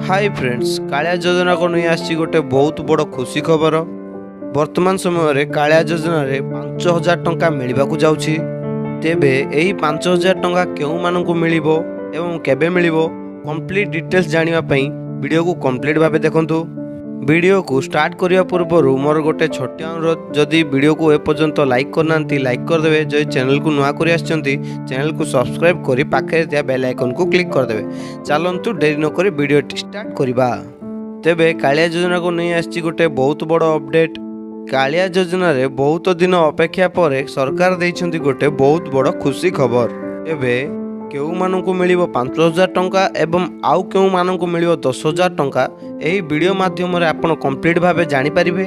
High friends, Kalia ଯୋଜନାକୁ ନେଇ ଆସିଛି ଗୋଟେ ବହୁତ ବଡ଼ ଖୁସି ଖବର। ବର୍ତ୍ତମାନ ସମୟରେ କାଳିଆ ଯୋଜନାରେ 5000 ଟଙ୍କା ମିଳିବାକୁ ଯାଉଛି। ତେବେ ଏହି 5000 ଟଙ୍କା କେଉଁମାନଙ୍କୁ ମିଳିବ ଏବଂ କେବେ ମିଳିବ, କମ୍ପ୍ଲିଟ୍ ଡିଟେଲ୍ସ ଜାଣିବା ପାଇଁ ଭିଡ଼ିଓକୁ କମ୍ପ୍ଲିଟ୍ ଭାବେ ଦେଖନ୍ତୁ। ଭିଡ଼ିଓକୁ ଷ୍ଟାର୍ଟ କରିବା ପୂର୍ବରୁ ମୋର ଗୋଟେ ଛୋଟିଆ ଅନୁରୋଧ, ଯଦି ଭିଡ଼ିଓକୁ ଏପର୍ଯ୍ୟନ୍ତ ଲାଇକ୍ କରିନାହାନ୍ତି, ଲାଇକ୍ କରିଦେବେ। ଯଦି ଚ୍ୟାନେଲକୁ ନୂଆ କରି ଆସିଛନ୍ତି, ଚ୍ୟାନେଲକୁ ସବସ୍କ୍ରାଇବ୍ କରି ପାଖରେ ଥିବା ବେଲ୍ ଆଇକନ୍କୁ କ୍ଲିକ୍ କରିଦେବେ। ଚାଲନ୍ତୁ, ଡେରି ନକରି ଭିଡ଼ିଓଟି ଷ୍ଟାର୍ଟ କରିବା। ତେବେ କାଳିଆ ଯୋଜନାକୁ ନେଇ ଆସିଛି ଗୋଟେ ବହୁତ ବଡ଼ ଅପଡ଼େଟ୍। କାଳିଆ ଯୋଜନାରେ ବହୁତ ଦିନ ଅପେକ୍ଷା ପରେ ସରକାର ଦେଇଛନ୍ତି ଗୋଟେ ବହୁତ ବଡ଼ ଖୁସି ଖବର। ଏବେ କେଉଁମାନଙ୍କୁ ମିଳିବ 5000 ଟଙ୍କା ଏବଂ ଆଉ କେଉଁମାନଙ୍କୁ ମିଳିବ 10,000 ଟଙ୍କା, ଏହି ଭିଡ଼ିଓ ମାଧ୍ୟମରେ ଆପଣ କମ୍ପ୍ଲିଟ୍ ଭାବେ ଜାଣିପାରିବେ।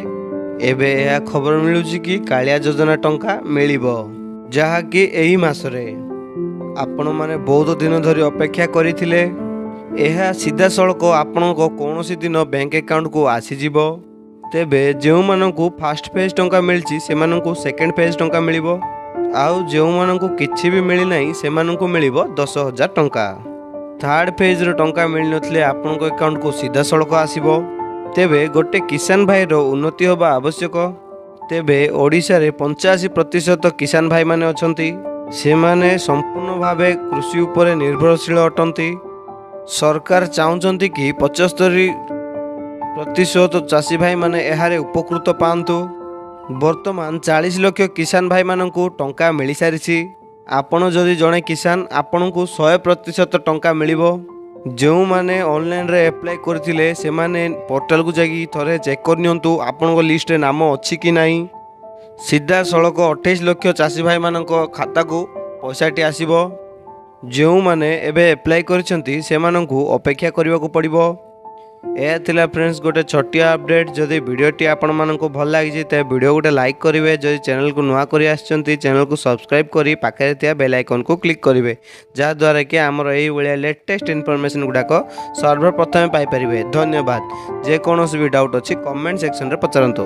ଏବେ ଏହା ଖବର ମିଳୁଛି କି କାଳିଆ ଯୋଜନା ଟଙ୍କା ମିଳିବ, ଯାହାକି ଏହି ମାସରେ। ଆପଣମାନେ ବହୁତ ଦିନ ଧରି ଅପେକ୍ଷା କରିଥିଲେ। ଏହା ସିଧାସଳଖ ଆପଣଙ୍କ କୌଣସି ଦିନ ବ୍ୟାଙ୍କ ଆକାଉଣ୍ଟକୁ ଆସିଯିବ। ତେବେ ଯେଉଁମାନଙ୍କୁ ଫାଷ୍ଟ ଫେଜ୍ ଟଙ୍କା ମିଳିଛି, ସେମାନଙ୍କୁ ସେକେଣ୍ଡ ଫେଜ୍ ଟଙ୍କା ମିଳିବ, ଆଉ ଯେଉଁମାନଙ୍କୁ କିଛି ବି ମିଳିନାହିଁ, ସେମାନଙ୍କୁ ମିଳିବ 10,000 ଟଙ୍କା। ଥାର୍ଡ଼ ଫେଜ୍ର ଟଙ୍କା ମିଳିନଥିଲେ ଆପଣଙ୍କ ଆକାଉଣ୍ଟକୁ ସିଧାସଳଖ ଆସିବ। ତେବେ ଗୋଟେ କିଷାନ ଭାଇର ଉନ୍ନତି ହେବା ଆବଶ୍ୟକ। ତେବେ ଓଡ଼ିଶାରେ 85% କିଷାନ ଭାଇମାନେ ଅଛନ୍ତି। ସେମାନେ ସମ୍ପୂର୍ଣ୍ଣ ଭାବେ କୃଷି ଉପରେ ନିର୍ଭରଶୀଳ ଅଟନ୍ତି। ସରକାର ଚାହୁଁଛନ୍ତି କି 75% ଚାଷୀ ଭାଇମାନେ ଏହାରେ ଉପକୃତ ପାଆନ୍ତୁ। ବର୍ତ୍ତମାନ 40 ଲକ୍ଷ କିଷାନ ଭାଇମାନଙ୍କୁ ଟଙ୍କା ମିଳିସାରିଛି। ଆପଣ ଯଦି ଜଣେ କିଷାନ, ଆପଣଙ୍କୁ 100% ଟଙ୍କା ମିଳିବ। ଯେଉଁମାନେ ଅନଲାଇନରେ ଆପ୍ଲାଏ କରିଥିଲେ, ସେମାନେ ପୋର୍ଟାଲକୁ ଯାଇକି ଥରେ ଚେକ୍ କରିନିଅନ୍ତୁ, ଆପଣଙ୍କ ଲିଷ୍ଟରେ ନାମ ଅଛି କି ନାହିଁ। ସିଧାସଳଖ 28 ଲକ୍ଷ ଚାଷୀ ଭାଇମାନଙ୍କ ଖାତାକୁ ପଇସାଟି ଆସିବ। ଯେଉଁମାନେ ଏବେ ଆପ୍ଲାଏ କରିଛନ୍ତି, ସେମାନଙ୍କୁ ଅପେକ୍ଷା କରିବାକୁ ପଡ଼ିବ। ଏହା ଥିଲା ଫ୍ରେଣ୍ଡସ୍, ଗୋଟେ ଛୋଟିଆ ଅପଡ଼େଟ୍। ଯଦି ଭିଡ଼ିଓଟି ଆପଣମାନଙ୍କୁ ଭଲ ଲାଗିଛି, ତେବେ ଭିଡ଼ିଓ ଗୋଟେ ଲାଇକ୍ କରିବେ। ଯଦି ଚ୍ୟାନେଲକୁ ନୂଆ କରି ଆସିଛନ୍ତି, ଚ୍ୟାନେଲକୁ ସବସ୍କ୍ରାଇବ୍ କରି ପାଖରେ ଥିବା ବେଲ୍ ଆଇକନ୍କୁ କ୍ଲିକ୍ କରିବେ, ଯାହାଦ୍ୱାରା କି ଆମର ଏଇଭଳିଆ ଲେଟେଷ୍ଟ ଇନଫର୍ମେସନ୍ ଗୁଡ଼ାକ ସର୍ବପ୍ରଥମେ ପାଇପାରିବେ। ଧନ୍ୟବାଦ। ଯେକୌଣସି ବି ଡାଉଟ୍ ଅଛି, କମେଣ୍ଟ ସେକ୍ସନରେ ପଚାରନ୍ତୁ।